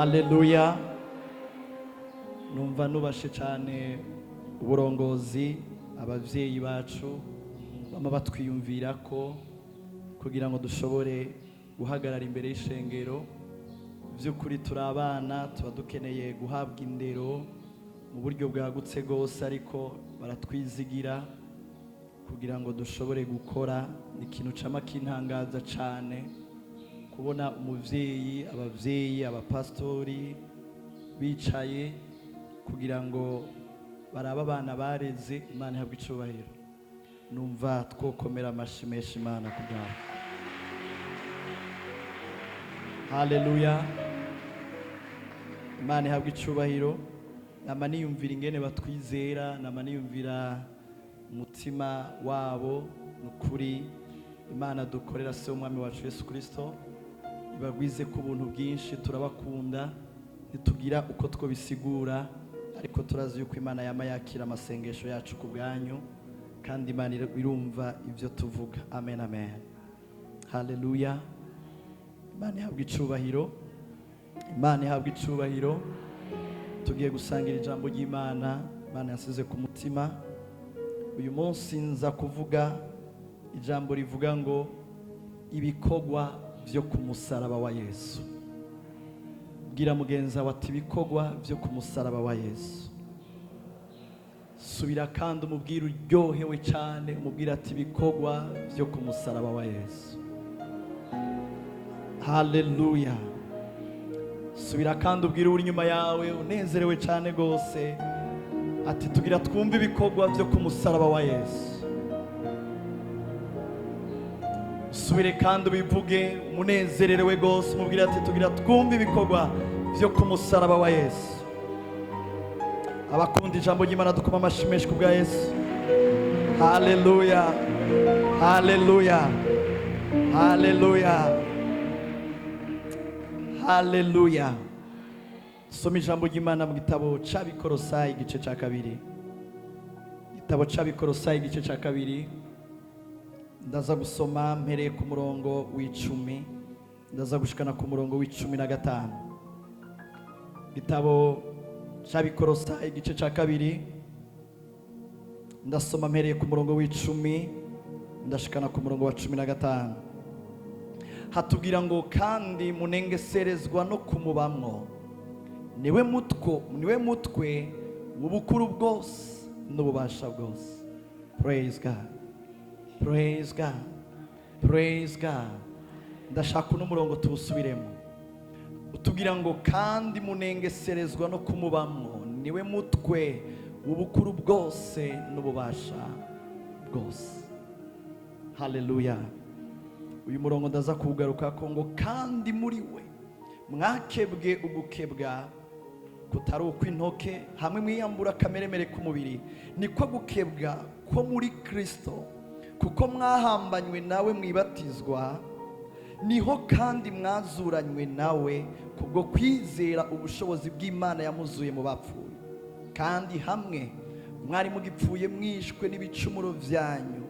Haleluya. Numva nubashe cyane uburongozi, abavyeyi bacu bama batwiyumvira ko kugira ngo dushobore guhagarara imbere y'ishengero. By'ukuri turi abana, tuba dukeneye guhabwa indero mu buryo bwagutse rwose, ariko baratwizigira kugira ngo dushobore gukora. Ni ikintu cama kintangaza cyane kubona umuvyeyi, abavyeyi, abapastori bicaye kugira ngo barabe abana bareze. Imana ihabwe icubahiro. Numva twokomera amashi menshi Imana ku bwabo. Haleluya, Imana ihabwe icubahiro. Nama niyumvira ingene batwizera, nama niyumvira umutima wabo. Ni ukuri Imana dukorera, se w'Umwami wacu Yesu Kirisito, ibagwize ku buntu bwinshi. Turabakunda, ntitugira uko twobisigura, ariko turazi yuko Imana yama yakira amasengesho yacu ku bwanyu, kandi Imana irumva ibyo tuvuga. Amen, amen. Haleluya, Imana ihabwa icubahiro, Imana ihabwa icubahiro. Tugiye gusangira ijambo ry'Imana Imana yasize ku mutima. Uyu munsi nza kuvuga ijambo rivuga ngo ibikorwa byo ku musaraba wa Yesu. Bwira mugenzi wawe ati: "Ibikorwa byo ku musaraba wa Yesu." Subira kandi umubwire uryohewe cyane, umubwire ati: "Ibikorwa byo ku musaraba wa Yesu." Haleluya. Subira kandi ubwire uri inyuma yawe unezerewe cyane rwose ati: "Tugira twumve ibikorwa byo ku musaraba wa Yesu." Usubire kandi ubivuge umunezerewe rwose, umubwire ati: "Tugira twumve ibikorwa byo ku musaraba wa Yesu." Abakunda ijambo ry'Imana, dukoma amashyi menshi ku bwa Yesu. Haleluya, haleluya, haleluya, haleluya. Soma ijambo ry'Imana mu gitabo c'Abikorosayi, igice cya kabiri. Igitabo c'Abikorosayi, igice cya kabiri. Ndaza gusoma mpereye ku murongo w'10, ndaza gushikana ku murongo w'15. Igitabo c'Abikorosayi, igice cya kabiri, ndasoma mpereye ku murongo w'10, ndashikana ku murongo wa 15. Hatubwira ngo: "Kandi munengeserezwa no kumubamwo, niwe mutwo, niwe mutwe w'ubukuru bwose n'ububasha bwose." Praise God, praise God, praise God. Ndashaka uno murongo tuwusubiremo. Utubwira ngo: "Kandi munengeserezwa no kumubamwo, niwe mutwe w'ubukuru bwose n'ububasha bwose." Haleluya. Uyu murongo ndaza kuwugaruka ko ngo: "Kandi muri we mwakebwe ugukebwa kutari ukw'intoke, hamwe mwiyambura akameremere k'umubiri, niko gukebwa ko muri Kristo, kuko mwahambanywe nawe mwibatizwa, niho kandi mwazuranywe nawe kubwo kwizera ubushobozi bw'Imana yamuzuye mu bapfuye. Kandi hamwe mwari mugipfuye mwishwe n'ibicumuro byanyu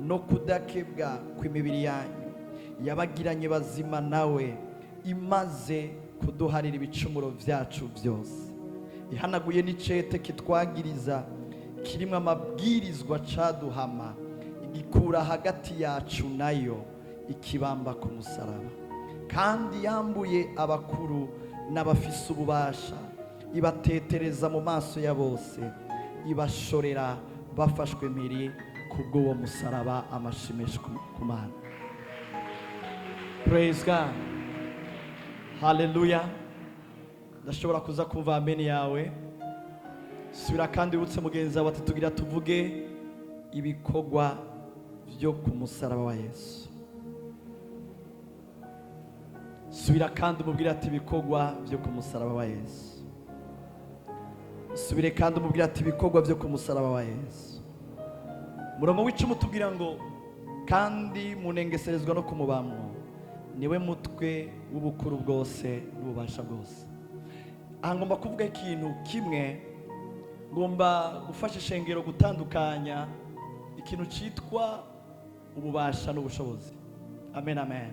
no kudakebwa kw'imibiri yanyu, yabagiranye bazima nawe, imaze kuduharira ibicumuro byacu byose, ihanaguye n'icete kitwagiriza kirimo amabwirizwa caduhama, igikura hagati yacu nayo, ikibamba ku musaraba. Kandi yambuye abakuru n'abafise ububasha, ibatetereza mu maso ya bose, ibashorera bafashwe mpiri kubw'uwo musaraba." Amashi menshi ku Mana. Praise God, haleluya. Ndashobora kuza kumva amen yawe. Subira kandi wibutse mugenzi wawe ati: "Tugira tuvuge ibikorwa byo ku musaraba wa Yesu." Subira kandi umubwire ati: "Ibikorwa byo ku musaraba wa Yesu." Subire kandi umubwire ati: "Ibikorwa byo ku musaraba wa Yesu." Umurongo w'10 tubwira ngo: "Kandi munengeserezwa no kumubamwo, niwe mutwe w'ubukuru bwose n'ububasha bwose." Aha ngomba kuvuga ikintu kimwe. Ngomba gufasha ishengero gutandukanya ikintu cyitwa ububasha n'ubushobozi. Amen, amen,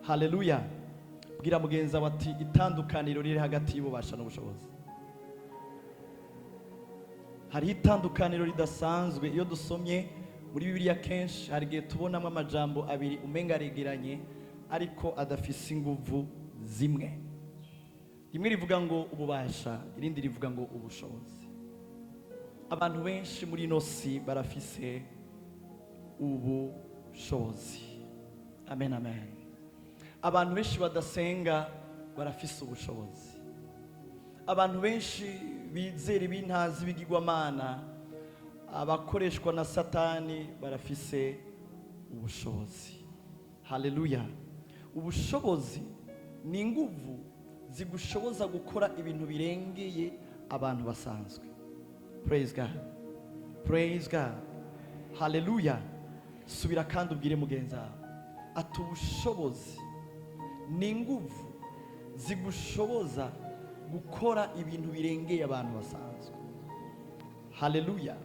haleluya. Bwira mugenzi wawe ati: "Ububasha Bwira mugenzi wawe ati: "Itandukaniro riri hagati y'ububasha n'ubushobozi." Hariho itandukaniro ridasanzwe. Iyo dusomye muri Bibiliya kenshi, hari igihe tubonamo amajambo abiri umenga aregeranye ariko adafise inguvu zimwe. Rimwe rivuga ngo ububasha, irindi rivuga ngo ubushobozi. Abantu benshi muri ino si barafise ubushobozi. Amen, amen. Abantu benshi badasenga barafise ubushobozi. Abantu benshi bizera ibintazi, bigirwamana, abakoreshwa na Satani barafise ubushobozi. Haleluya! Ubushobozi ni inguvu zigushoboza gukora ibintu birengeye abantu basanzwe. Praise God, praise God, haleluya! Subira kandi ubwire mugenzi wawe ati: "Ubushobozi ni inguvu zigushoboza gukora ibintu birengeye abantu basanzwe." Haleluya!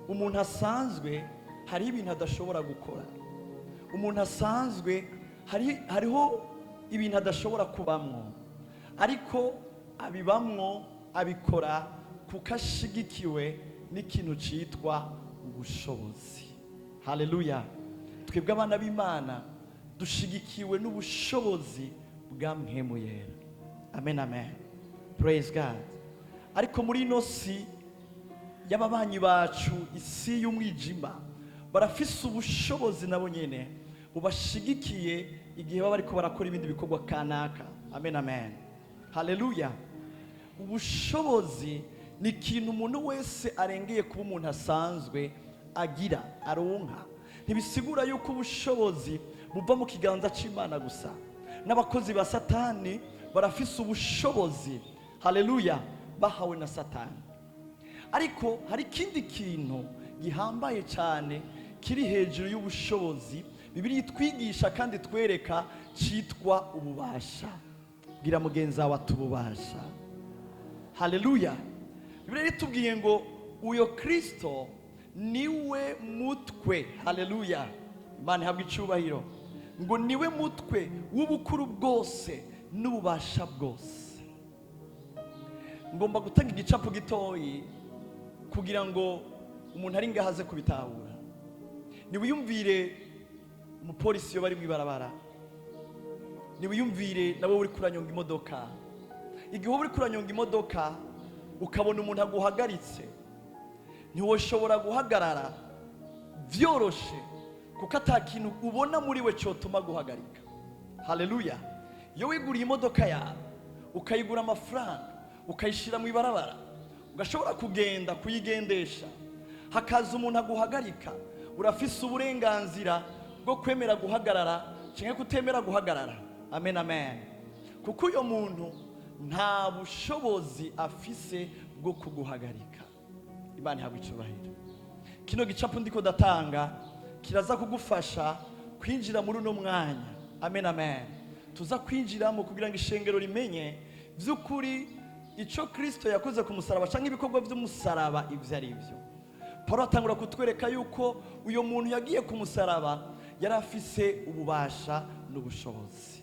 Umuntu asanzwe hariho ibintu adashobora gukora. Umuntu asanzwe hariho ibintu adashobora kubamwo, ariko abibamwo, abikora kuko ashigikiwe n'ikintu cyitwa ubushobozi. Haleluya! Twebwe abana b'Imana dushigikiwe n'ubushobozi bwa Mpwemu Yera. Amen, amen, praise God. Ariko muri ino si y'ababanyi bacu, isi y'umwijima, barafise ubushobozi nabo nyene bubashigikiye igihe baba bariko barakora ibindi bikorwa kanaka. Amen, amen, haleluya! Ubushobozi ni ikintu umuntu wese arengeye kuba umuntu asanzwe agira, aronka. Ntibisigura yuko ubushobozi buva mu kiganza cy'Imana gusa. N'abakozi ba Satani barafise ubushobozi, haleluya, bahawe na Satani. Ariko hari ikindi kintu gihambaye cyane kiri hejuru y'ubushobozi Bibiliya itwigisha kandi twereka, cyitwa ububasha. Bwira mugenzi wawe ati: "Ububasha." Haleluya! Bibiliya itubwiye ngo uyo Kristo niwe mutwe. Haleluya! Imana ihabwa icyubahiro. Ngo niwe mutwe w'ubukuru bwose n'ububasha bwose. Ngomba gutanga igicapo gitoyi kugira ngo umuntu ari ngaho aze kubitahura. Niwiyumvire umupolisi iyo bari mu ibarabara, niwiyumvire nawe uri kuranyonga imodoka. Igihe uba uri kuranyonga imodoka ukabona umuntu aguhagaritse, ntiwoshobora guhagarara byoroshe kuko ata kintu ubona muri we cyotuma guhagarika. Haleluya! Iyo wiguriye imodoka yawe, ukayigura amafaranga, ukayishyira mu ibarabara, ugashobora kugenda kuyigendesha, hakaza umuntu aguhagarika, urafise uburenganzira bwo kwemera guhagarara cyangwa kutemera guhagarara. Amen, amen. Kuko uyo muntu nta bushobozi afise bwo kuguhagarika. Imana ihabwa icyubahiro. Kino gicapo ndiko ndatanga kiraza kugufasha kwinjira muri uno mwanya. Amen, amen. Tuza kwinjiramo kugira ngo ishengero rimenye by'ukuri icyo Kirisito yakoze ku musaraba cyangwa ibikorwa by'umusaraba ibyo ari byo. Paul atangura kutwereka yuko uyu muntu yagiye ku musaraba yari afise ububasha n'ubushobozi.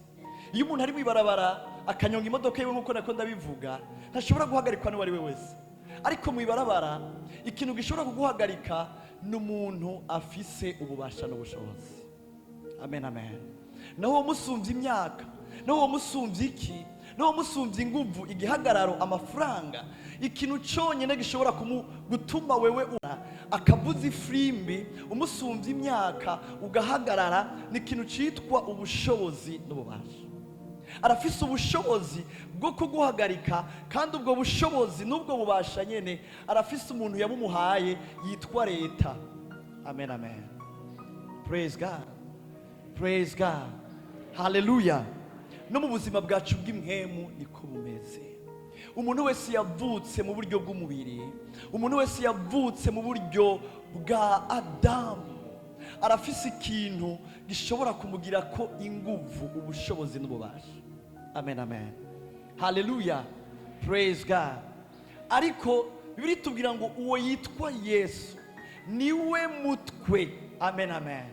Iyo umuntu ari mu ibarabara akanyonga imodoka yiwe, nk'uko nako ndabivuga, ntashobora guhagarikwa n'uwo ari we wese. Ariko mu ibarabara ikintu gishobora kuguhagarika ni umuntu afise ububasha n'ubushobozi. Amen, amen. Naho uwo musumbya imyaka, naho uwo musumbya iki, naho uwo musumbya inguvu, igihagararo, amafaranga, ikintu cyonyine gishobora gutuma wewe akavuza ifirimbi umusumbya imyaka ugahagarara ni ikintu cyitwa ubushobozi n'ububasha. Arafise ubushobozi bwo kuguhagarika, kandi ubwo bushobozi n'ubwo bubasha nyene arafise umuntu yabumuhaye yitwa leta. Amen, amen, praise God, praise God, haleluya! No mu buzima bwacu bw'impwemu niko bumeze. Umuntu wese yavutse mu buryo bw'umubiri, umuntu wese yavutse mu buryo bwa Adamu, arafise ikintu gishobora kumugira ko inguvu, ubushobozi n'ububasha. Amen, amen, haleluya, praise God. Ariko Bibiliya itubwira ngo uwo yitwa Yesu niwe mutwe. Amen, amen.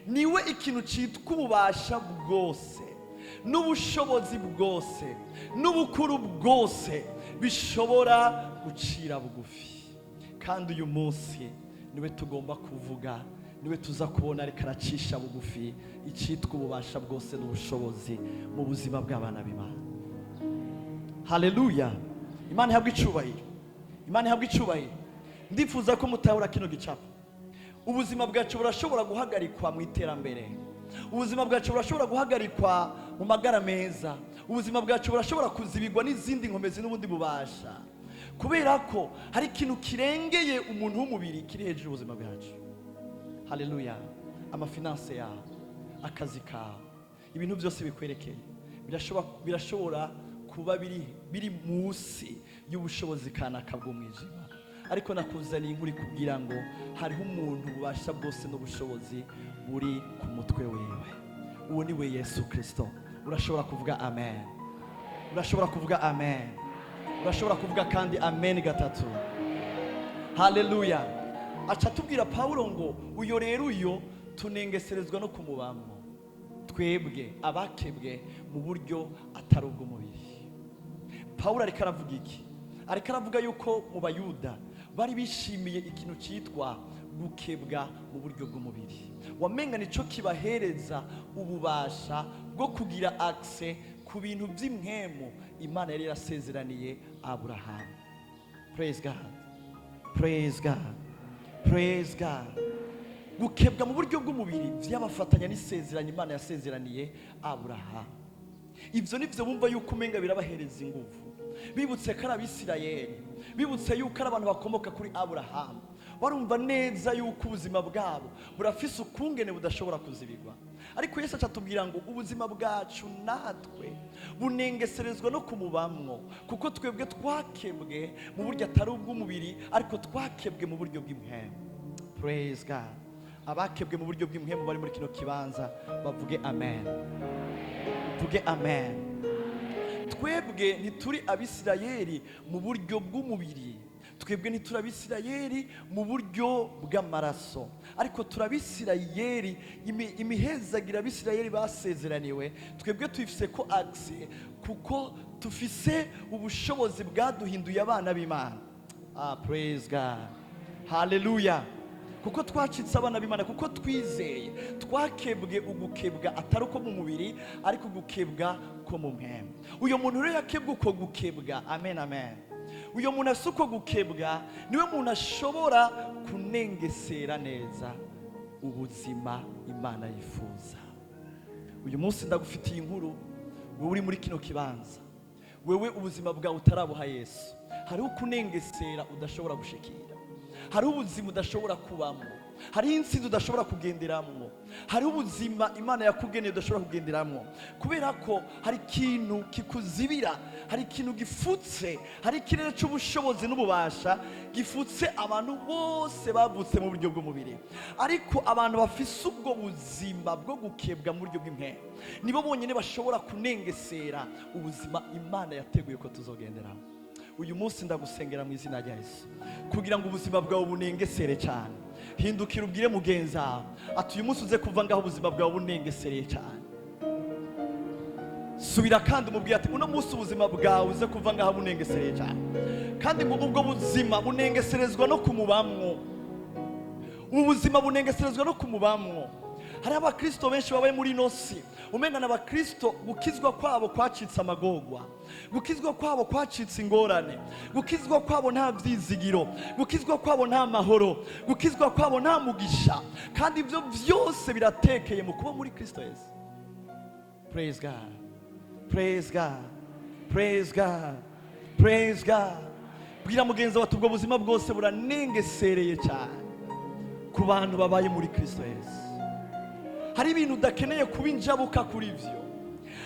Niwe ikintu cyitwa ububasha bwose. N'ubushobozi bwose n'ubukuru bwose bishobora gucira bugufi. Kandi uyu munsi niwe tugomba kuvuga, niwe tuza kubona ariko aracisha bugufi icyitwa ububasha bwose n'ubushobozi mu buzima bw'abana b'Imana. Haleluya! Imana ihabwa icubahiro, Imana ihabwa icubahiro. Ndifuza ko mutahura kino gicapo. Ubuzima bwacu burashobora guhagarikwa mu iterambere, ubuzima bwacu burashobora guhagarikwa mu magara meza, ubuzima bwacu burashobora kuzibirwa n'izindi nkomezi n'ubundi bubasha, kubera ko hari ikintu kirengeye umuntu w'umubiri kiri hejuru y'ubuzima bwacu. Haleluya! Ama finances yawe, akazi kawe, ibintu byose bikwerekeye birashobora kuba biri munsi y'ubushobozi kanaka bw'umwijima. Ariko nakuzaniye inkuru ikubwira ngo hariho umuntu ububasha bwose n'ubushobozi buri ku mutwe wiwe. Uwo ni we Yesu Kirisito. Urashobora kuvuga amen? Urashobora kuvuga amen? Urashobora kuvuga kandi amen gatatu? Haleluya! Aca atubwira Pawulo ngo uyo rero, uyo tunengeserezwa no kumubamo, twebwe abakebwe mu buryo atari ubw'umubiri. Pawulo ariko aravuga iki? Ariko aravuga yuko mu Bayuda bari bishimiye ikintu cyitwa gukebwa mu buryo bw'umubiri, wamenga nicyo kibahereza ububasha bwo kugira accès ku bintu by'impwemu Imana yari yarasezeraniye Aburahamu. Praise God, praise God, praise God! Gukebwa mu buryo bw'umubiri byabafatanya n'isezerano Imana yasezeraniye Aburahamu. Ibyo nibyo bumva yuko umenga birabahereza ingufu. Bibutse ko ari Abisirayeli, bibutse yuko ari abantu bakomoka kuri Aburahamu, barumva neza yuko ubuzima bwabo burafise ukungene budashobora kuzibirwa. Ariko Yesu acatubwira ngo ubuzima bwacu natwe bunengeserezwa no kumubamwo, kuko twebwe twakebwe mu buryo atari ubw'umubiri, ariko twakebwe mu buryo bw'impwemu. Praise God! Abakebwe mu buryo bw'impwemu bari muri kino kibanza bavuge amen, tuvuge amen. Twebwe ntituri Abisirayeli mu buryo bw'umubiri, twebwe ntituri Abisirayeli mu buryo bw'amaraso, ariko turi Abisirayeli. Imihezagira Abisirayeli basezeraniwe, twebwe tuyifise ko accès, kuko tufise ubushobozi bwaduhinduye abana b'Imana. Ah, praise God! Haleluya! Kuko twacitse abana b'Imana, kuko twizeye, twakebwe ugukebwa atari uko mu mubiri, ariko ugukebwa ko mu mpwemu. Uyu muntu rero yakebwe uko gukebwa, amen, amen, uyu muntu afite uko gukebwa niwe muntu ashobora kunengesera neza ubuzima Imana yifuza. Uyu munsi ndagufitiye inkuru, wowe uri muri kino kibanza, wewe ubuzima bwawe utarabuha Yesu. Hariho kunengesera udashobora gushikira, hariho ubuzima udashobora kubamo, hariho insinzi udashobora kugenderamo, hariho ubuzima Imana yakugeneye udashobora kugenderamo, kubera ko hari ikintu kikuzibira, hari ikintu gifutse, hari ikirere cy'ubushobozi n'ububasha gifutse abantu bose bavutse mu buryo bw'umubiri. Ariko abantu bafise ubwo buzima bwo gukebwa mu buryo bw'impwemu nibo bonyine bashobora kunengesera ubuzima Imana yateguye ko tuzogenderamo. Uyu munsi ndagusengera mu izina rya Yesu kugira ngo ubuzima bwawe bunengesere cyane. Hindukira ubwire mugenzi wawe ati: "Uyu munsi uze kuva ngaho ubuzima bwawe bunengesereye cyane." Subira kandi umubwire ati: "Uno munsi ubuzima bwawe uze kuva ngaho bunengesereye cyane." Kandi ngo ubwo buzima bunengeserezwa no kumubamwo, ubu buzima bunengeserezwa no kumubamwo. Hari abakristo benshi babaye muri ino si, umenga n'abakristo gukizwa kwabo kwacitse amagorwa, gukizwa kwabo kwacitse ingorane, gukizwa kwabo nta byizigiro, gukizwa kwabo nta mahoro, gukizwa kwabo nta mugisha. Kandi ibyo byose biratekeye mu kuba muri Kristo Yesu. Praise God, praise God, praise God, praise God! Bwira mugenzi wawe ati: "Ubwo buzima bwose buranengesereye cyane ku bantu babaye muri Kristo Yesu." Hari ibintu udakeneye kuba injabuka kuri byo,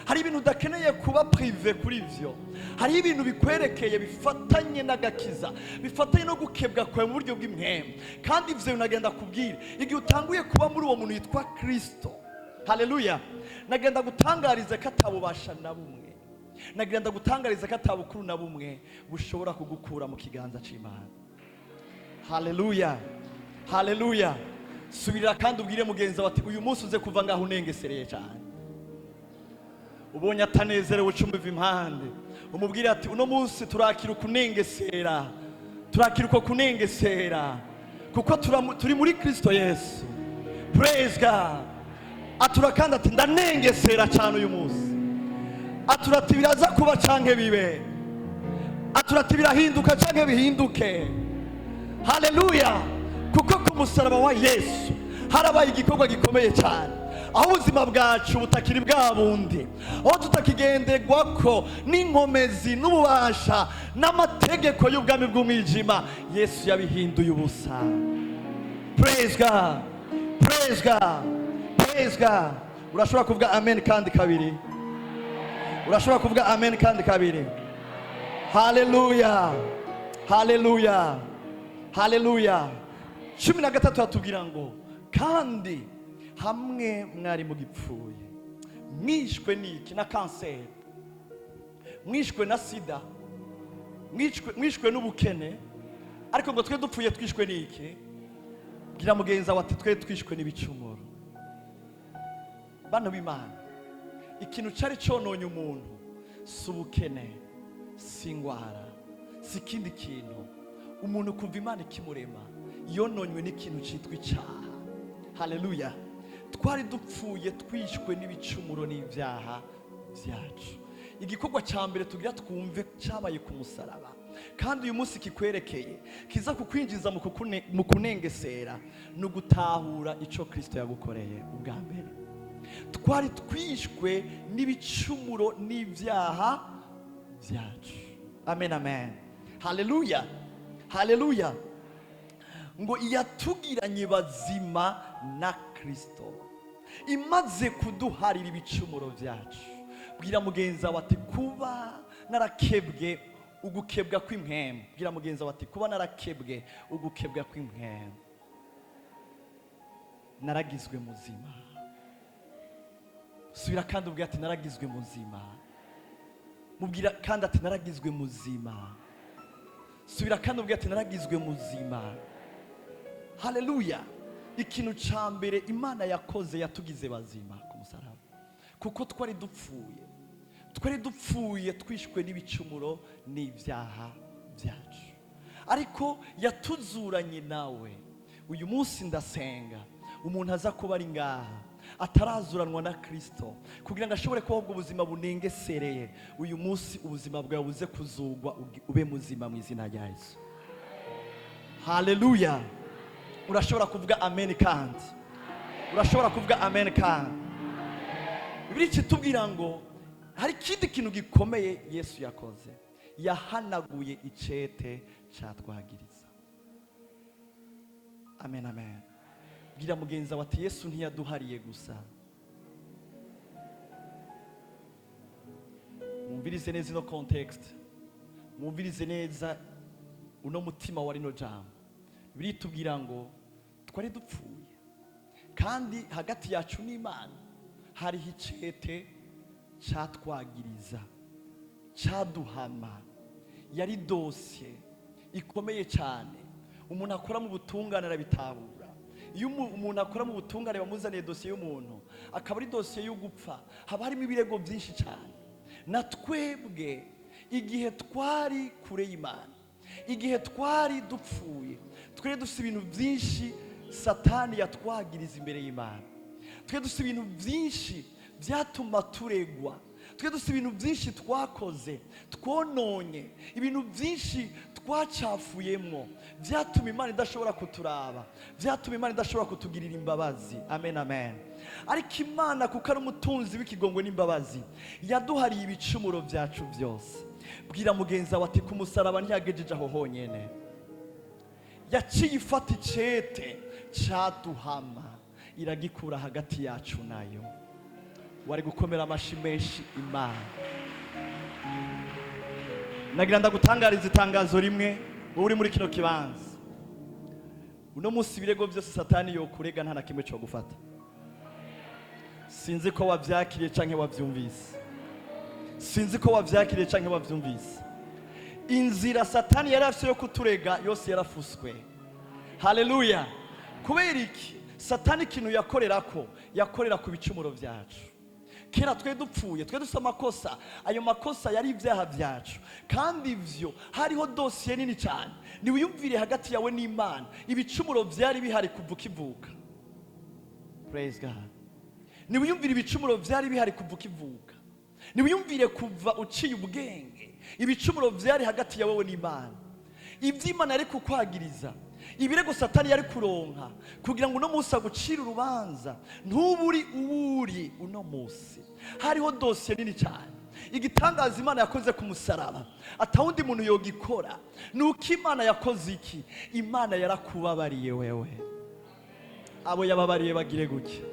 hari ibintu udakeneye kuba privé kuri byo, hari ibintu bikwerekeye bifatanye n'agakiza, bifatanye no gukebwa kwawe mu buryo bw'impwemu. Kandi ibyo nagenda kubwira, igihe utanguye kuba muri uwo muntu yitwa Kristo, haleluya, nagenda gutangariza ko atabubasha na bumwe, nagenda gutangariza ko atabukuru na bumwe bushobora kugukura mu kiganza cy'Imana. Haleluya, haleluya! Subirira kandi ubwire mugenzi wawe ati: "Uyu munsi uze kuva ngaho unengesereye cyane." Ubonye atanezerewe, ucumuva impande, umubwire ati: "Uno munsi turakira ukunengesera, turakira uko kunengesera, kuko turi muri Kristo Yesu." Praise God. Atura kandi ati: "Ndanengesera cyane uyu munsi." Atura ati: "Biraza kuba canke bibe." Atura ati: "Birahinduka canke bihinduke." Haleluya! Kuko ku musaraba wa Yesu harabaye igikorwa gikomeye cyane, aho ubuzima bwacu butakiri bwa bundi, aho tutakigenderwa ko n'inkomezi n'ububasha n'amategeko y'ubwami bw'umwijima. Yesu yabihinduye ubusa. Praise God, praise God, praise God. Urashobora kuvuga amen kandi kabiri. Urashobora kuvuga amen kandi kabiri. Haleluya, haleluya, haleluya. 13 hatubwira ngo: "Kandi hamwe mwari mugipfuye, mwishwe n'iki? Na kanseri, mwishwe na sida, mwishwe n'ubukene." Ariko ngo twe dupfuye twishwe n'iki? Bwira mugenzi wawe ati: "Twe twishwe n'ibicumuro." Bano b'Imana, ikintu cyari cononye umuntu si ubukene, si ingwara, si ikindi kintu. Umuntu kuva Imana ikimurema yononywe n'ikintu cyitwa icyaha. Haleluya! Twari dupfuye, twishwe n'ibicumuro n'ibyaha byacu. Igikorwa cya mbere tugira twumve cyabaye ku musaraba, kandi uyu munsi kikwerekeye, kiza kukwinjiza mu kunengesera, ni ugutahura icyo Kirisito yagukoreye. Ubwa mbere, twari twishwe n'ibicumuro n'ibyaha byacu. Amen, amen. Haleluya, haleluya. Ngo yatugiranye bazima na Kirisito, imaze kuduharira ibicumuro byacu. Bwira mugenzi wawe ati: "Kuba narakebwe ugukebwa kw'impwemu." Bwira mugenzi wawe ati: "Kuba narakebwe ugukebwa kw'impwemu, naragizwe muzima." Subira kandi ubwira ati: "Naragizwe muzima." Mubwira kandi ati: "Naragizwe muzima." Subira kandi ubwira ati: "Naragizwe muzima." Haleluya! Ikintu cya mbere Imana yakoze, yatugize bazima ku musaraba, kuko twari dupfuye, twari dupfuye, twishwe n'ibicumuro n'ibyaha byacu, ariko yatuzuranye nawe. Uyu munsi ndasenga umuntu aza kuba ari ngaha atarazuranwa na Kirisito, kugira ngo ashobore kubaho ubwo buzima bunengesereye, uyu munsi ubuzima bwawe buze kuzugwa, ube muzima mu izina rya Yesu. Haleluya! Urashobora kuvuga amen kandi. Urashobora kuvuga amen kandi. Bibiliya itubwira ngo hari ikindi kintu gikomeye Yesu yakoze: yahanaguye icete cyatwagiriza. Amen, amen. Bwira mugenzi wawe ati: "Yesu ntiyaduhariye gusa." Mwumvirize neza ino context, mwumvirize neza uno mutima wa rino jambo. Biritubwira ngo twari dupfuye, kandi hagati yacu n'Imana hariho icete cyatwagiriza, cyaduhama. Yari dosiye ikomeye cyane. Umuntu akora mu butungane arabitahura. Iyo umuntu akora mu butungane bamuzaniye dosiye y'umuntu, akaba ari dosiye yo gupfa, haba harimo ibirego byinshi cyane. Na twebwe, igihe twari kure y'Imana, igihe twari dupfuye, twari dufite ibintu byinshi Satani yatwagiriza imbere y'Imana. Twari dufite ibintu byinshi byatuma turegwa. Twari dufite ibintu byinshi twakoze, twononye, ibintu byinshi twacafuyemo, byatuma Imana idashobora kuturaba, byatuma Imana idashobora kutugirira imbabazi. Amen, amen. Ariko Imana, kuko ari umutunzi w'ikigongwe n'imbabazi, yaduhariye ibicumuro byacu byose. Bwira mugenzi wawe ati: "Ku musaraba ntiyagejeje aho honyine, yaciye ifata icete cyaduhama, iragikura hagati yacu nayo." Wari gukomera amashi menshi Imana. Nagira ndagutangariza itangazo rimwe, wowe uri muri kino kibanza uno munsi: ibirego byose Satani yokurega, nta na kimwe cyo gufata. Sinzi ko wabyakiriye canke wabyumvise. Sinzi ko wabyakiriye canke wabyumvise. Inzira Satani yari afite yo kuturega yose yarafuswe. Haleluya! Kubera iki? Satani ikintu yakorera ko yakorera ku bicumuro byacu. Kera twe dupfuye, twe dufite amakosa. Ayo makosa yari ibyaha byacu, kandi ivyo hariho dosiye nini cyane. Niwiyumvire hagati yawe n'Imana, ibicumuro byari bihari kuva ukivuka. Praise God. Niwiyumvire ibicumuro byari bihari kuva ukivuka. Niwiyumvire kuva uciye ubwenge, ibicumuro byari hagati yawe n'Imana, iby'Imana yari kukwagiriza, ibirego Satani yari kuronka kugira ngo uno munsi agucire urubanza, ntuburi uwuri uno munsi. Hariho dosiye nini cyane. Igitangaza Imana yakoze ku musaraba atawundi muntu yogikora, ni uko Imana yakoze iki? Imana yarakubabariye wewe. Abo yababariye bagire gutya.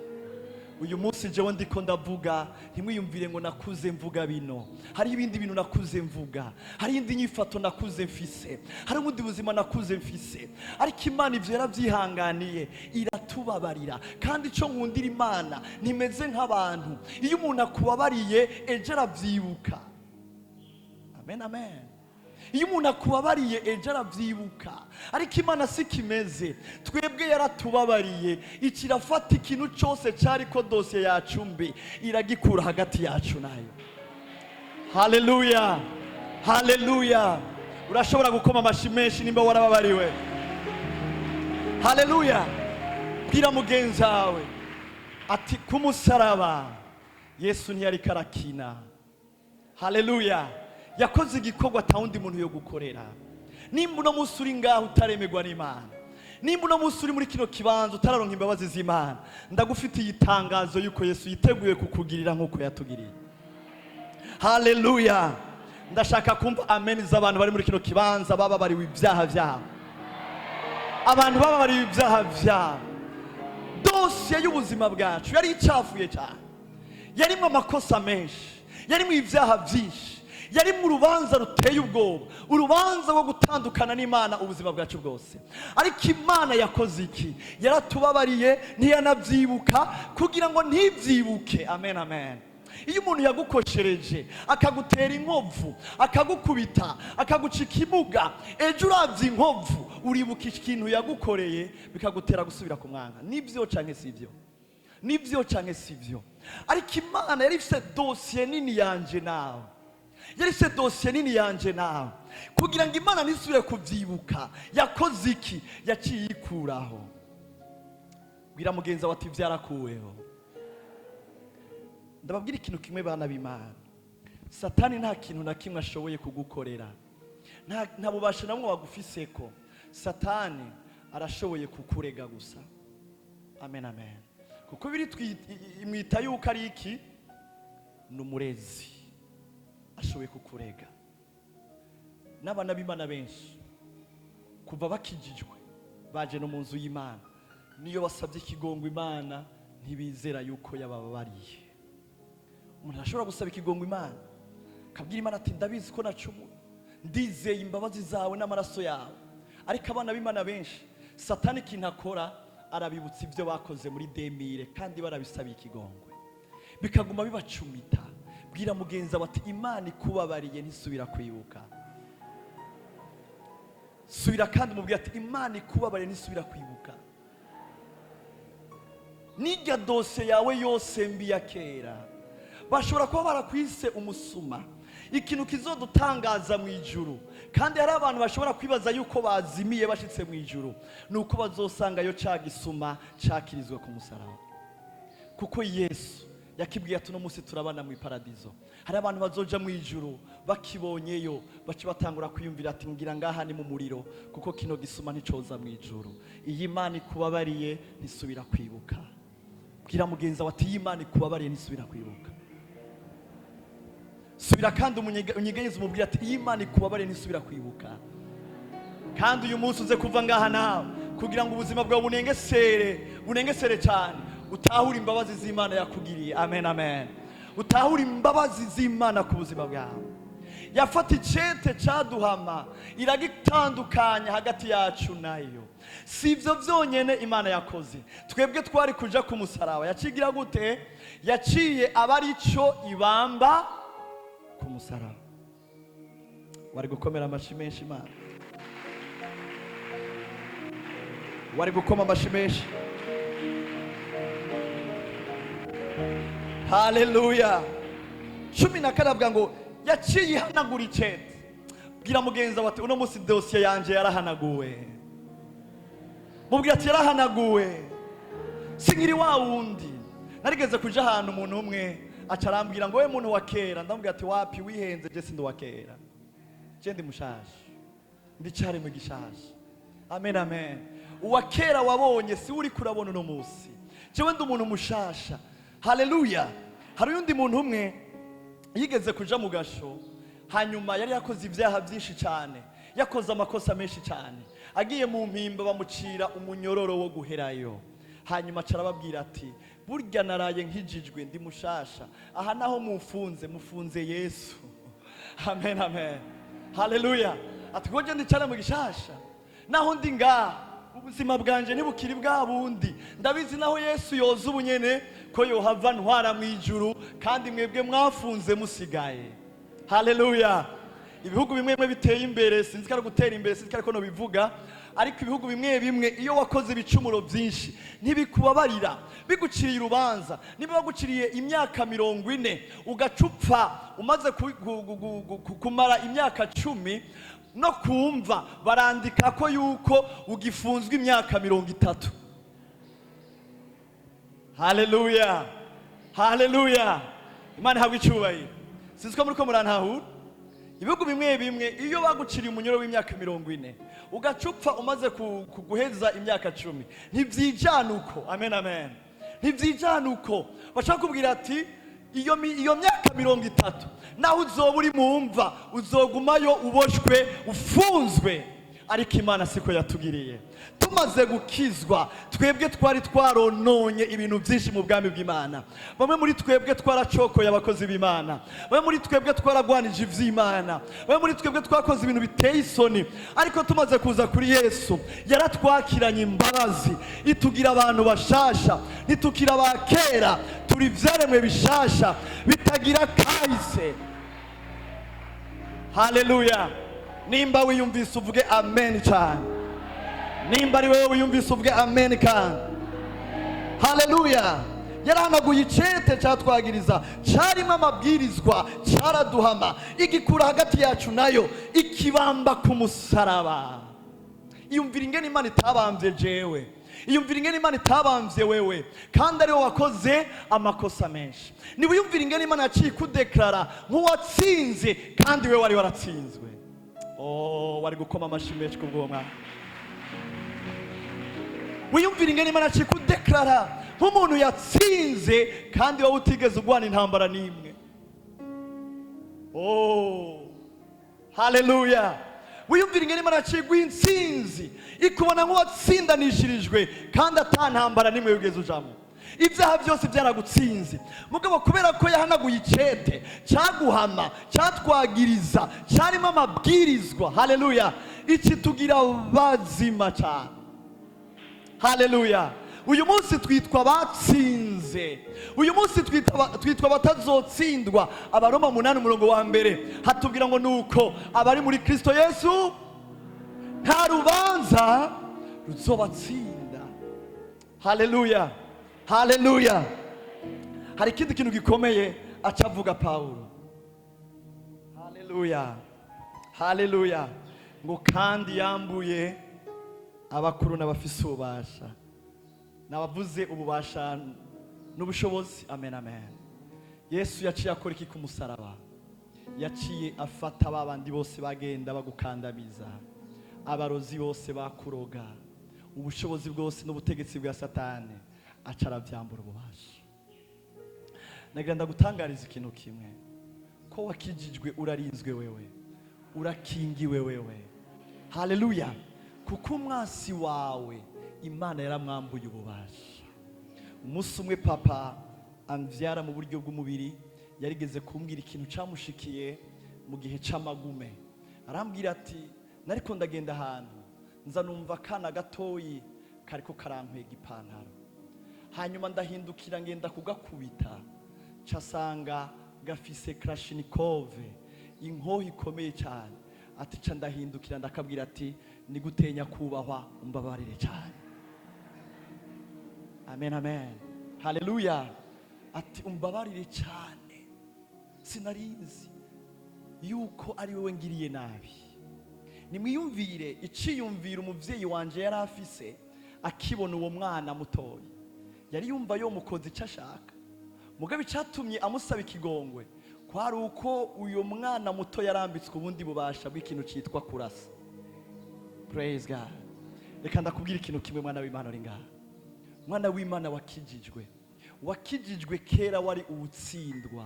Uyu munsi jewe ndiko ndavuga, ntimwiyumvire ngo nakuze mvuga bino. Hari ibindi bintu nakuze mvuga, hari indi nyifato nakuze mfise, hari ubundi buzima nakuze mfise, ariko Imana ivyo yaravyihanganiye, iratubabarira. Kandi ico nkundira Imana, ntimeze nk'abantu. Iyo umuntu akubabariye, ejo aravyibuka. Amen, amen. Iyo umuntu akubabariye, ejo aravyibuka, ariko Imana si kimeze. Twebwe yaratubabariye, ikirafata ikintu cyose cyari ko dosiye yacu mbi, iragikura hagati yacu nayo. Haleluya, haleluya! Urashobora gukoma amashi menshi nimba warababariwe. Haleluya! Bwira mugenzi wawe ati: "Ku musaraba Yesu ntiyariko arakina." Haleluya! Yakoze igikorwa atawundi muntu yo gukorera. Nimba uno munsi uri ngaho utaremerwa n'Imana, nimba uno munsi uri muri kino kibanza utararonka imbabazi z'Imana, ndagufitiye itangazo yuko Yesu yiteguye kukugirira nk'uko yatugiriye. Haleluya! Ndashaka kumva amen z'abantu bari muri kino kibanza bababariwe ibyaha byabo, abantu bababariwe ibyaha byabo. Dosiye y'ubuzima bwacu yari icafuye cyane, yarimo amakosa menshi, yarimo ibyaha byinshi, yarimo urubanza ruteye ubwoba, urubanza rwo gutandukana n'Imana ubuzima bwacu bwose. Ariko Imana yakoze iki? Yaratubabariye, ntiyanabyibuka, kugira ngo ntibyibuke. Amen, amen. Iyo umuntu yagukoshereje, akagutera inkovu, akagukubita, akaguca ikimuga, ejo urabye inkovu uribuka ikintu yagukoreye, bikagutera gusubira ku mwanga. Nibyo canke sibyo? Nibyo canke sibyo? Ariko Imana yari ifite dosiye nini yanje nawe, yari ifite dosiye nini yanje nawe. Kugira ngo Imana ntisubire kubyibuka, yakoze iki? Yaciye ikuraho. Bwira mugenzi wawe ati: "Byarakuweho." Ndababwira ikintu kimwe, bana b'Imana: Satani nta kintu na kimwe ashoboye kugukorera, nta bubasha na bumwe wagufiseko. Satani arashoboye kukurega gusa. Amen, amen. Kuko biri imwita yuko ari iki? Ni umurezi, ashoboye kukurega. N'abana b'Imana benshi kuva bakijijwe, baje no mu nzu y'Imana, niyo basabye ikigongo Imana, ntibizera yuko yabababariye. Umuntu arashobora gusaba ikigongo Imana, akabwira Imana ati: "Ndabizi ko nacumuye, ndizeye imbabazi zawe n'amaraso yawe." Ariko abana b'Imana benshi, Satani ikintu akora, arabibutsa ibyo bakoze muri 2000 kandi barabisabiye ikigongwe, bikaguma bibacumita. Bwira mugenzi wawe ati: "Imana ikubabariye ntisubira kwibuka." Subira kandi umubwira ati: "Imana ikubabariye ntisubira kwibuka." N'irya dosiye yawe yose mbi ya kera, bashobora kuba barakwise umusuma. Ikintu kizodutangaza mu ijuru, kandi hari abantu bashobora kwibaza yuko bazimiye bashitse mu ijuru, ni uko bazosangayo ca gisuma cakirizwa ku musaraba, kuko Yesu yakibwiye ati: "Uno munsi turabana mu iparadizo." Hari abantu bazoja mu ijuru, bakibonyeyo baca batangura kwiyumvira ati: "Ngira ngaha ni mu muriro, kuko kino gisuma nticoza mu ijuru." Iyi Imana ikubabariye ntisubira kwibuka. Bwira mugenzi wawe ati: "Iyi Imana ikubabariye ntisubira kwibuka." Subira kandi unyeganyeze, umubwira ati: "Iyi Imana ikubabariye ntisubira kwibuka." Kandi uyu munsi uze kuva ngaha nawe, kugira ngo ubuzima bwawe bunengesere, bunengesere cyane, utahure imbabazi z'Imana yakugiriye. Amen, amen. Utahure imbabazi z'Imana ku buzima bwawe. Yafata icete cyaduhama, iragitandukanya hagati yacu nayo. Si ibyo byonyine Imana yakoze. Twebwe twari kuja ku musaraba, yacigira gute? Yaciye aba ari cyo ibamba ku musaraba. Wari gukomera amashi menshi Imana, wari gukoma amashi menshi. Haleluya. 14 avuga ngo yaciye ihanagura icete. Bwira mugenzi wawe ati: "Uno munsi dosiye yanje yarahanaguwe." Mubwira ati: "Yarahanaguwe, sinkiri wa wundi." Narigeze kuja ahantu, umuntu umwe aca arambwira ngo: "We muntu wa kera." Ndamubwira ati: "Wapi, wihenze, je sindi uwa kera, je ndi mushasha, ndi caremwe gishasha." Amen, amen. Uwa kera wabonye si uri kurabona uno munsi. Jewe ndi umuntu mushasha. Haleluya. Hari uyundi muntu umwe yigeze kuja mu gasho. Hanyuma yari yakoze ibyaha byinshi cyane, yakoze amakosa menshi cyane. Agiye mu mpimba, bamucira umunyororo wo guherayo. Hanyuma aca arababwira ati: "Burya naraye nkijijwe, ndi mushasha. Aha naho mufunze, mufunze Yesu." Amen, amen, haleluya. Ati: "Kuko ndicara mu gishasha, naho ndi ngaha, ubuzima bwanje ntibukiri bwa bundi. Ndabizi, naho Yesu yoza ubunyene, ko yohava ntwara mu ijuru, kandi mwebwe mwafunze musigaye." Haleluya. Ibihugu bimwe bimwe biteye imbere, sinzi ko ari gutera imbere, sinzi ko ariko bivuga, ariko ibihugu bimwe bimwe, iyo wakoze ibicumuro byinshi ntibikubabarira. Biguciriye urubanza, niba baguciriye imyaka 40, ugacupfa umaze kumara imyaka 10, no kumva barandika ko yuko ugifunzwe imyaka 30. Haleluya, haleluya. Imana ihabwa icyubahiro. Sinzi ko muri ko murantahura. Ibihugu bimwe bimwe, iyo baguciriye umunyoro w'imyaka 40, ugacupfa umaze guheza imyaka 10, ntibyijana uko. Amen, amen. Ntibyijana uko. Bashaka kubwira ati: Iyo myaka 30, naho uzoba uri mu mva, uzogumayo uboshwe, ufunzwe." Ariko Imana siko yatugiriye. Tumaze gukizwa, twebwe twari twarononye ibintu byinshi mu bwami bw'Imana. Bamwe muri twebwe twaracokoye abakozi b'Imana, bamwe muri twebwe twaragwanije iby'Imana, bamwe muri twebwe twakoze ibintu biteye isoni. Ariko tumaze kuza kuri Yesu, yaratwakiranye imbabazi, itugira abantu bashasha. Ntitukira aba kera, turi ibyaremwe bishasha bitagira kahise. Haleluya. Nimba wiyumvise, uvuge amen cyane. Nimba ari wowe wiyumvise, uvuge amen kandi. Haleluya. Yarahanaguye icete cyatwagiriza, cyarimo amabwirizwa, cyaraduhama, igikura hagati yacu nayo, ikibamba ku musaraba. Iyumvira ingene Imana itabambye jewe, iyumvira ingene Imana itabambye wewe, kandi ariwe wakoze amakosa menshi. Niba uyumvira ingene Imana yaciye ikudeklara nk'uwatsinze, kandi we wari waratsinzwe. Oh, wari gukoma amashyi menshi kubw'uwo mwana. Wiyumvira ingene Imana yaciye ikudeklara nk'umuntu yatsinze, kandi wowe utigeze ugwana intambara n'imwe. Oh, haleluya. Wiyumvira ingene Imana yaciye iguha intsinzi, ikubona nk'uwatsindanishirijwe, kandi ata ntambara n'imwe wigeze ujamo. Ibyaha byose byaragutsinze. Mugabo kubera ko yahanaguye icete cyaguhama, cyatwagiriza, cyarimo amabwirizwa, haleluya, iki tugira bazima cyane. Haleluya. Uyu munsi twitwa batsinze, uyu munsi twitwa batazotsindwa. Abaroma 8 umurongo wa mbere hatubwira ngo: "Nuko abari muri Kristo Yesu, nta rubanza ruzobatsinda." Haleluya, haleluya. Hari ikindi kintu gikomeye aca avuga Pawulo. Haleluya, haleluya. Ngo kandi yambuye abakuru n'abafise ububasha. Nabavuze ububasha n'ubushobozi. Amen, amen. Yesu yaciye akora iki ku musaraba? Yaciye afata ba bandi bose bagenda bagukandamiza, abarozi bose bakuroga, ubushobozi bwose n'ubutegetsi bwa Satani, aca arabyambura ububasha. Nagira ndagutangariza ikintu kimwe, ko wakijijwe, urarinzwe wewe, urakingiwe wewe. Haleluya. Kuko umwasi wawe Imana yaramwambuye ububasha. Umunsi umwe, papa ambyara mu buryo bw'umubiri yarigeze kumbwira ikintu cyamushikiye mu gihe c'amagume. Arambwira ati: "Nariko ndagenda ahantu, nza numva akana gatoyi kariko karankwega ipantaro. Hanyuma ndahindukira, ngenda kugakubita, casanga gafise kalachnikov, inkoho ikomeye cyane." Ati: "Ca ndahindukira, ndakabwira ati: 'Nigutenya kubahwa, umbabarire cyane.'" Amen, amen, haleluya. Ati: "Umbabarire cyane, sinarinzi yuko ari wowe ngiriye nabi." Nimwiyumvire iciyumvira umubyeyi wanje yari afise akibona uwo mwana mutoya. Yari yumva yomukoza icyo ashaka, mugabe icyatumye amusaba ikigongwe kwari uko uyu mwana muto yarambitswe ubundi bubasha bw'ikintu cyitwa kurasa. Praise God. Reka ndakubwira ikintu kimwe, mwana w'Imana uri ngaha, mwana w'Imana wakijijwe. Wakijijwe kera wari uwutsindwa,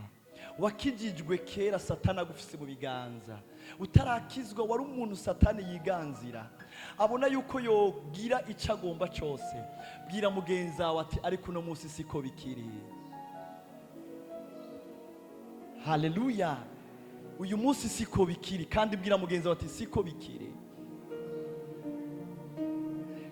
wakijijwe kera Satani agufise mu biganza. Utarakizwa wari umuntu Satani yiganzira, abona yuko yogira icyo agomba cyose. Bwira mugenzi wawe ati: "Ariko uno munsi siko bikiri." Haleluya! Uyu munsi siko bikiri. Kandi bwira mugenzi wawe ati: "Siko bikiri."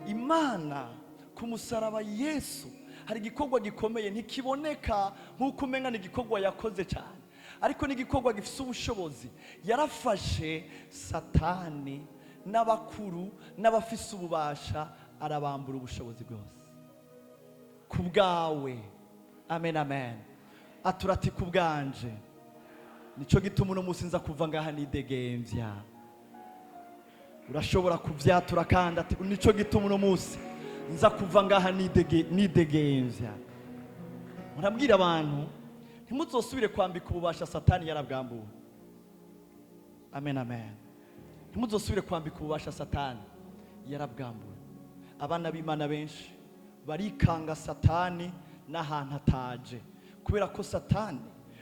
Imana ku musaraba, Yesu, hari igikorwa gikomeye. Ntikiboneka nk'uko umenya ni igikorwa yakoze cyane, ariko ni igikorwa gifite ubushobozi. Yarafashe Satani n'abakuru n'abafise ububasha, arabambura ubushobozi bwose ku bwawe. Amen, amen. Atura ati: "Ku bwanje." Nicyo gituma uno munsi nza kuva ngaha nidegembya. Urashobora kubyatura kandi ati: "Nicyo gituma uno munsi nza kuva ngaha nidegembya." Murabwira abantu, ntimuzosubire kwambika ububasha Satani yarabwambuwe. Amen, amen. Ntimuzosubire kwambika ububasha Satani yarabwambuwe. Abana b'Imana benshi barikanga Satani n'ahantu ataje, kubera ko Satani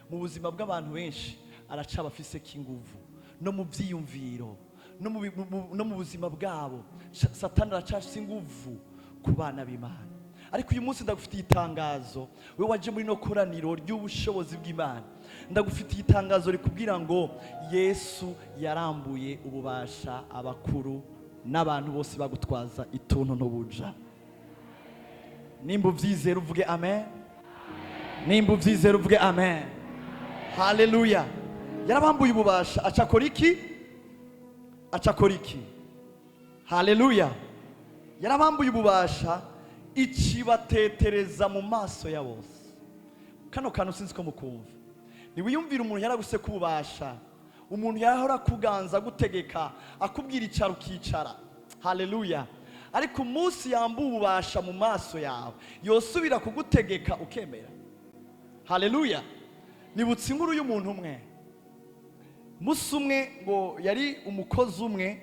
mu buzima bw'abantu benshi araca abafise k'inguvu no mu byiyumviro no mu buzima bwabo. Satani aracafise inguvu ku bana b'Imana. Ariko uyu munsi ndagufitiye itangazo, we waje muri no koraniro ry'ubushobozi bw'Imana. Ndagufitiye itangazo rikubwira ngo Yesu yarambuye ububasha abakuru n'abantu bose bagutwaza ituntu n'ubuja. Nimba ubyizera uvuge amen. Nimba ubyizera uvuge amen. Haleluya! Yarabambuye ububasha, acakora iki? Acakora iki? Haleluya! Yarabambuye ububasha, ikibatetereza mu maso ya bose. Kano kantu sinzi ko mukumva. Ntiwiyumvire umuntu yaraguse ububasha, umuntu yahora akuganza, agutegeka, akubwira icara ukicara. Haleluya! Ariko umunsi yambuye ububasha mu maso yawe, yosubira kugutegeka ukemera? Haleluya! Nibutse inkuru y'umuntu umwe. Umunsi umwe ngo yari umukozi umwe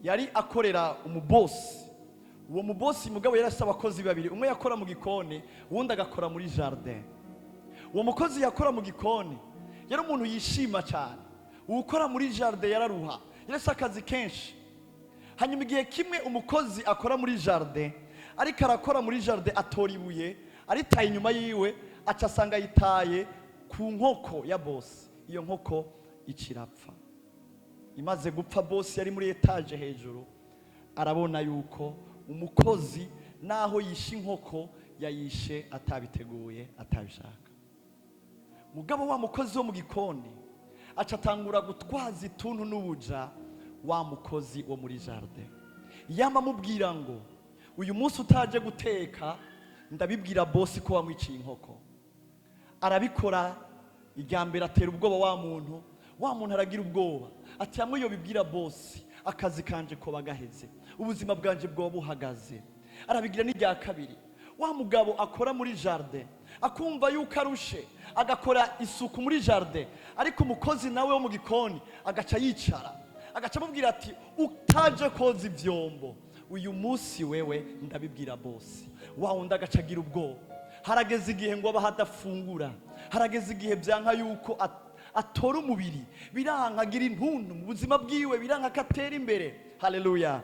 yari akorera umubosi. Uwo mubosi mugabo yari afite abakozi babiri: umwe yakora mu gikoni, uwundi agakora muri jardin. Uwo mukozi yakora mu gikoni yari umuntu yishima cyane. Uwukora muri jardin yararuha, yari afite akazi kenshi. Hanyuma igihe kimwe umukozi akora muri jardin ariko arakora muri jardin, atora ibuye aritaye inyuma yiwe, aca asanga yitaye ku nkoko ya bosi. Iyo nkoko icirapfa. Imaze gupfa, bosi yari muri étage hejuru, arabona yuko umukozi naho yishe inkoko, yayishe atabiteguye, atabishaka. Mugabo wa mukozi wo mu gikoni aca atangura gutwaza ituntu n'ubuja wa mukozi wo muri jardin. Yama amubwira ngo: "Uyu munsi utaje guteka, ndabibwira bosi ko wamwiciye inkoko." Arabikora irya mbere, atera ubwoba wa muntu. Wa muntu aragira ubwoba ati: "Hamwe iyo bibwira bosi, akazi kanje koba gaheze, ubuzima bwanje bwoba buhagaze." Arabigira n'irya kabiri. Wa mugabo akora muri jardin akumva yuko arushe, agakora isuku muri jardin, ariko umukozi nawe wo mu gikoni agaca yicara, agaca amubwira ati: "Utaje koza ivyombo uyu munsi, wewe ndabibwira bosi." Wa wundi agaca agira ubwoba. Harageze igihe ngo abaho adafungura, harageze igihe byanka yuko atora umubiri, biranka agira intuntu mu buzima bwiwe, biranka ko atera imbere. Haleluya!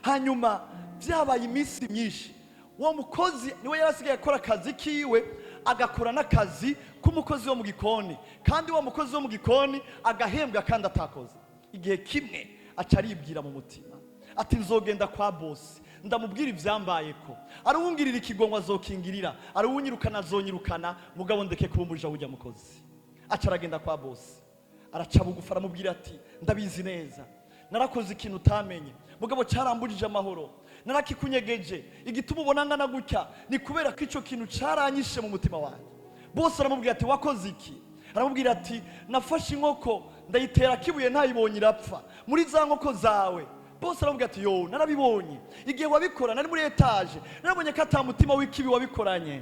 Hanyuma byabaye iminsi myinshi. Uwo mukozi niwe yari asigaye akora akazi kiwe, agakora n'akazi k'umukozi wo mu gikoni, kandi uwo mukozi wo mu gikoni agahembwa kandi atakoze. Igihe kimwe aca aribwira mu mutima ati: "Nzogenda kwa bosi, ndamubwira ivyambaye, ko ari uwungirira ikigongwe azokingirira, ari uwunyirukana azonyirukana, mugabo ndeke kuba umuja w'ujya mukozi." Aca aragenda kwa bosi, araca bugufi, aramubwira ati: "Ndabizi neza narakoze ikintu utamenye, mugabo carambujije amahoro, narakikunyegeje. Igituma ubona ngana gutya ni kubera ko ico kintu caranyishe mu mutima wanjye." Mugabo ndagusavye, Bose aramubwira ati: "Wakoze iki?" Aramubwira ati: "Nafashe inkoko ndayitera kibuye, ntayibonye, irapfa muri za nkoko zawe." Bose aramubwira ati: "Yo, narabibonye igihe wabikora, nari muri étage, narabonye ko ata mutima w'ikibi wabikoranye.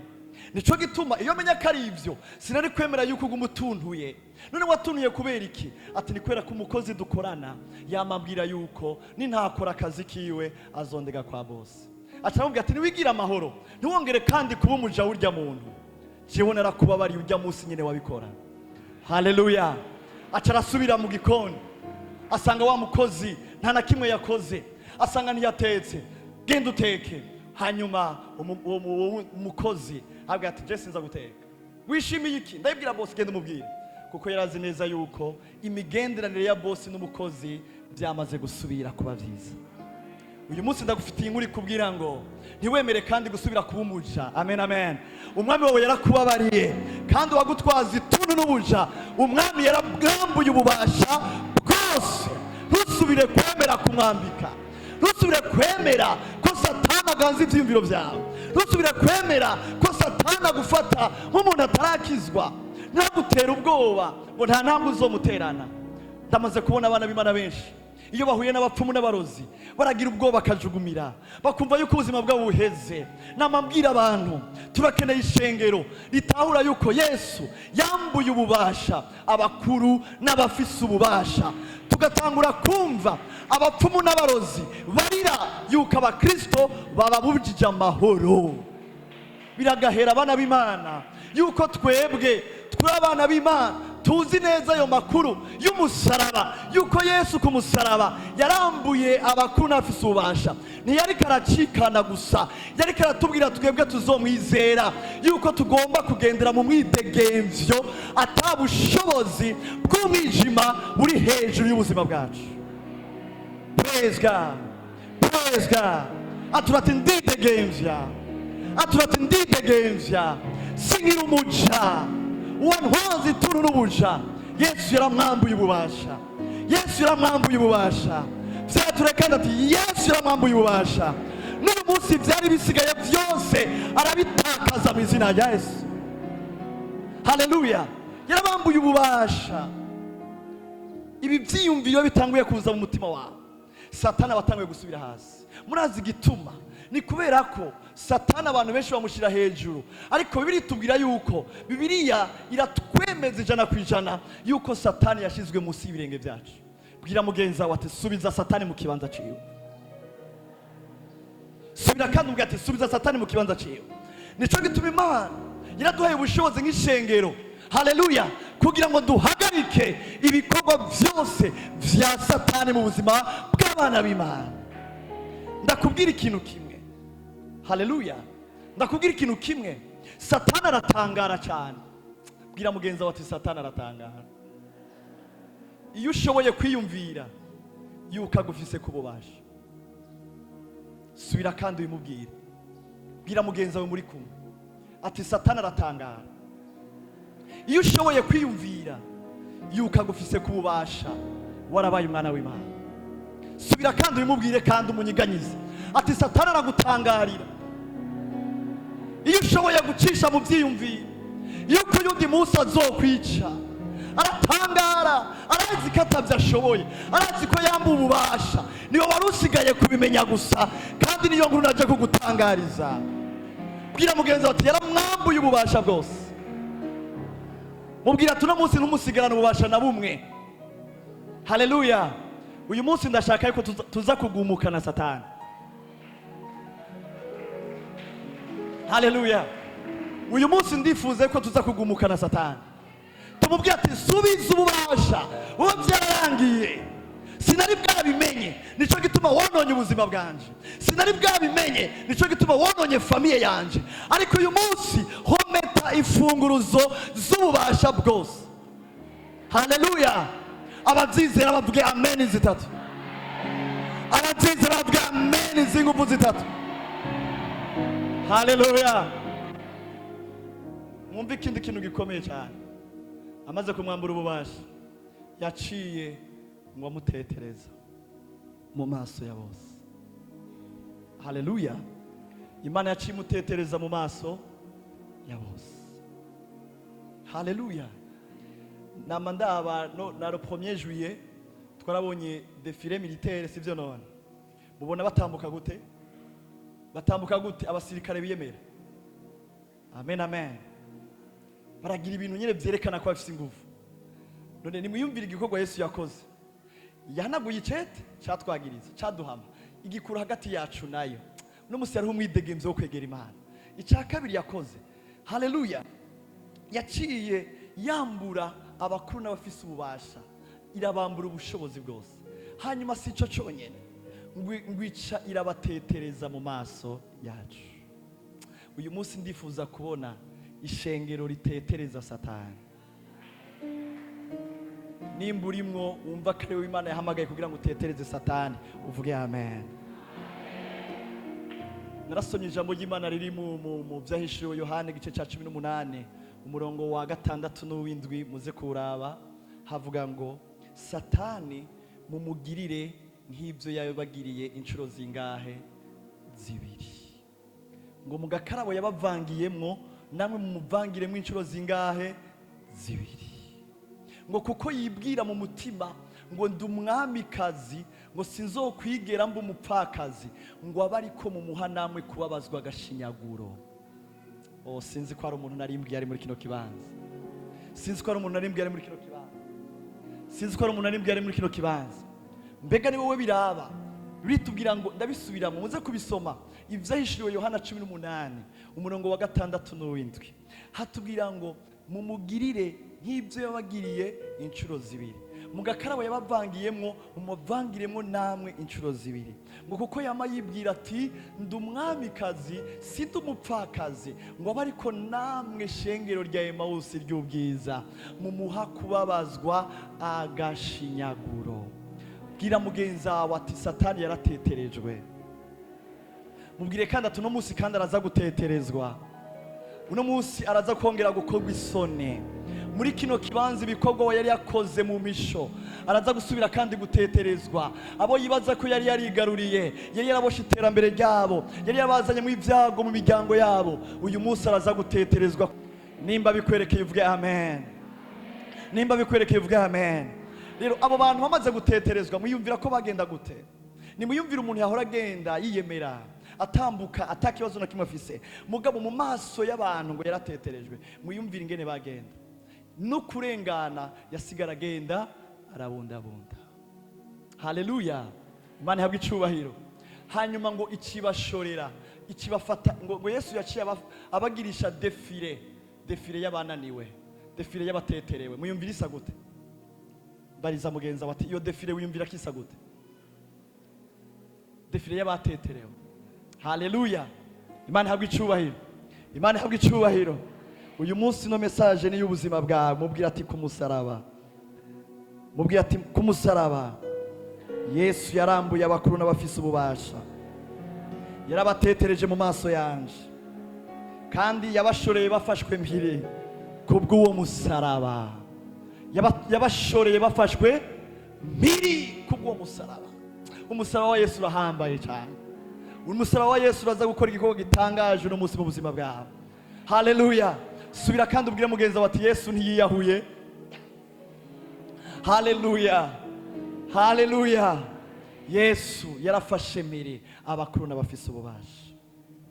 Nico gituma iyo menya ko ari ibyo, sinari kwemera yuko uguma utuntuye. None watuntuye kubera iki?" Ati: "Ni kubera ko umukozi dukorana yamambwira yuko nintakora akazi kiwe azondega kwa boss." Aca aramubwira ati: "Niwigira amahoro, ntiwongere kandi kuba umuja w'urya muntu. Jewe narakubabariye ujya munsi nyine wabikora." Haleluya! Aca arasubira mu gikoni, asanga wa mukozi nta na kimwe yakoze, asanga ntiyatetse. "Genda uteke." Hanyuma uwo mukozi abwira ati: "Je sinza guteka. Wishimiye iki? Ndabibwira boss." "Genda umubwire." Kuko yari azi neza yuko imigenderanire ya boss n'umukozi byamaze gusubira kuba byiza. Uyu munsi ndagufitiye inkuru ikubwira ngo ntiwemere kandi gusubira kuba umuja. Amen, amen. Umwami wawe yarakubabariye, kandi uwagutwaza ituntu n'ubuja, umwami yarabwambuye ububasha bwose. Ntusubire kwemera kumwambika, ntusubire kwemera ko Satani aganza ibyiyumviro byawe, ntusubire kwemera ko Satani agufata nk'umuntu atarakizwa, ntagutera ubwoba ngo nta ntambwe uzomuterana. Ndamaze kubona abana b'Imana benshi, iyo bahuye n'abapfumu n'abarozi, baragira ubwoba, bakajugumira, bakumva yuko ubuzima bwabo buheze. Namabwira abantu, turakeneye ishengero ritahura yuko Yesu yambuye ububasha abakuru n'abafise ububasha, tugatangura kumva abapfumu n'abarozi barira yuko abakristo bababujije amahoro. Biragahera, abana b'Imana, yuko twebwe turi abana b'Imana, tuzi neza ayo makuru y'umusaraba, yuko Yesu ku musaraba yarambuye abakuru n'abafise ububasha. Ntiyariko aracikana gusa, yariko aratubwira twebwe tuzomwizera yuko tugomba kugendera mu mwidegemvyo, ata bushobozi bw'umwijima buri hejuru y'ubuzima bwacu. Praise God, praise God. Atura ati: "Ndidegemvya." Atura ati: "Ndidegemvya, sinkiri umuja." Uwantwaza ituru n'ubuja, Yesu yaramwambuye ububasha. Yesu yaramwambuye ububasha. Vyature kandi ati: "Yesu yaramwambuye ububasha." N'uyu munsi byari bisigaye byose arabitakaza mu izina rya Yesu. Haleluya! Yarabambuye ububasha. Ibi byiyumviro bitanguye kuza mu mutima wawe, Satani aba atanguye gusubira hasi. Murazi igituma? Ni kubera ko Satani abantu benshi bamushyira hejuru, ariko Bibiliya itubwira yuko, Bibiliya iratwemeza 100% yuko Satani yashyizwe munsi y'ibirenge byacu. Bwira mugenzi wawe ati: "Subiza Satani mu kibanza ciwe." Subira kandi ubwira ati: "Subiza Satani mu kibanza ciwe." Nico gituma Imana yaraduhaye ubushobozi nk'ishengero, haleluya, kugira ngo duhagarike ibikorwa byose vya Satani mu buzima bw'abana b'Imana. Ndakubwira ikintu kimwe, haleluya, ndakubwira ikintu kimwe: Satani aratangara cyane. Bwira mugenzi wawe ati: "Satani aratangara iyo ushoboye kwiyumvira yuko agufise ku bubasha." Subira kandi ubimubwire. Bwira mugenzi wawe muri kumwe ati: "Satani aratangara iyo ushoboye kwiyumvira yuko agufise ku bubasha, warabaye umwana w'Imana." Subira kandi ubimubwire, kandi umunyiganyize ati: "Satani aragutangarira iyo ushoboye gucisha mu byiyumviro yuko uyundi munsi azokwica." Aratangara, arazi ko atabyo ashoboye, arazi ko yambuwe ububasha. Niwe wari usigaye kubimenya gusa, kandi niyo nkuru naje kugutangariza. Bwira mugenzi wawe ati: "Yaramwambuye ububasha bwose." Mubwira ati: "Uno munsi ntumusigarane ububasha na bumwe." Haleluya! Uyu munsi ndashaka yuko tuza kugumuka na Satani. Haleluya! Uyu munsi ndifuza ko tuza kugumuka na Satani, tumubwira ati: "Subiza ububasha, wowe byararangiye. Sinari bwabimenye, nicyo gituma wononye ubuzima bwanje. Sinari bwabimenye, nicyo gituma wononye famille yanje. Ariko uyu munsi hometa imfunguruzo z'ububasha bwose." Haleluya! Ababyizera bavuge amen zitatu. Ababyizera bavuge amen z'ingufu zitatu. Haleluya! Mwumve ikindi kintu gikomeye cyane: amaze kumwambura ububasha, yaciye ngo amutetereza mu maso ya bose. Haleluya! Imana yaciye imutetereza mu maso ya bose. Haleluya. Nama ndaba no, na le 1er juillet twarabonye défilé militaire, sivyo? None mubona batambuka gute? Batambuka gute abasirikare biyemera? Amen, amen. Baragira ibintu nyine byerekana ko bafise ingufu. None nimwiyumvire igikorwa Yesu yakoze: yahanaguye icete catwagiriza, caduhama, igikura hagati yacu nayo. Uno musi hariho umwidegemvyo wo kwegera Imana. Icya kabiri yakoze, haleluya, yaciye yambura abakuru n'abafise ububasha, irabambura ubushobozi bwose. Hanyuma si ico conyene, ngwica irabatetereza mu maso yacu. Uyu munsi ndifuza kubona ishengero ritetereza Satani. Nimba urimwo wumva ko ariwe Imana yahamagaye kugira ngo utetereze Satani, uvuge amen. Narasomye ijambo ry'Imana riri mu Vyahishuriwe Yohana, igice cya 18, umurongo wa 6 n'uw'indwi, muze kuraba. Havuga ngo: "Satani mumugirire nk'ibyo yabagiriye inshuro zingahe? Zibiri. Ngo mu gakarabo yabavangiyemwo, namwe mumuvangiremo inshuro zingahe? Zibiri. Ngo kuko yibwira mu mutima ngo ndi umwamikazi, ngo sinzokwigera mba umupfakazi, ngo abe ariko mumuha namwe kubabazwa agashinyaguro." Oh, sinzi ko hari umuntu narimbwiye ari muri kino kibanza. Sinzi ko hari umuntu narimbwiye ari muri kino kibanza. Sinzi ko hari umuntu narimbwiye ari muri kino kibanza. Mbega ni wowe biraba? Biritubwira ngo, ndabisubiramo, muze kubisoma, Ivyahishuriwe Yohana 18, umurongo wa 6 n'uw'indwi, hatubwira ngo mumugirire nk'ibyo yabagiriye inshuro zibiri, mu gakarabo yabavangiyemwo, mumuvangiremo namwe inshuro zibiri, ngo kuko yama yibwira ati ndi umwamikazi, si ndi umupfakazi, ngo abe ariko namwe, shengero rya Emawusi ry'ubwiza, mumuha kubabazwa agashinyaguro. Bwira mugenzi wawe ati: "Satani yarateterejwe." Mubwire kandi ati: "Uno munsi kandi araza guteterezwa, uno munsi araza kongera gukorwa isoni muri kino kibanza. Ibikorwa we yari yakoze mu misho, araza gusubira kandi guteterezwa. Abo yibaza ko yari yarigaruriye, yari yaraboshe iterambere ryabo, yari yabazanye mu ibyago mu miryango yabo, uyu munsi araza guteterezwa." Nimba bikwerekeye, uvuge amen. Nimba bikwerekeye, uvuge amen. Rero abo bantu bamaze guteterezwa, muyumvira ko bagenda gute? Nimuyumvira umuntu yahora agenda yiyemera, atambuka atakibazo na kimwe afise, mugabo mu maso y'abantu ngo yarateterejwe. Muyumvira ingene bagenda no kurengana, yasigara agenda arabundabunda. Haleluya, Imana ihabwe icubahiro. Hanyuma ngo ikibashorera, ikibafata, ngo Yesu yaciye abagirisha défilé, défilé y'abananiwe, défilé y'abateterewe. Muyumvira isa gute? Bariza mugenzi wawe ati: "Iyo défilé wiyumvira ko isa gute?" Défilé y'abateterewe. Haleluya, Imana ihabwe icubahiro, Imana ihabwe icubahiro. Uyu munsi no message ni y'ubuzima bwawe. Mubwira ati: "Ku musaraba." Mubwira ati: "Ku musaraba Yesu yarambuye abakuru n'abafise ububasha, yarabatetereje mu maso yanje, kandi yabashoreye bafashwe mpiri kubw'uwo musaraba." Yabashoreye bafashwe mpiri kubw'uwo musaraba. Umusaraba wa Yesu urahambaye cyane. Umusaraba wa Yesu uraza gukora igikorwa gitangaje uno munsi mu buzima bwawe. Haleluya. Subira kandi ubwire mugenzi wawe ati: "Yesu ntiyiyahuye." Haleluya, haleluya. Yesu yarafashe mpiri abakuru n'abafise ububasha.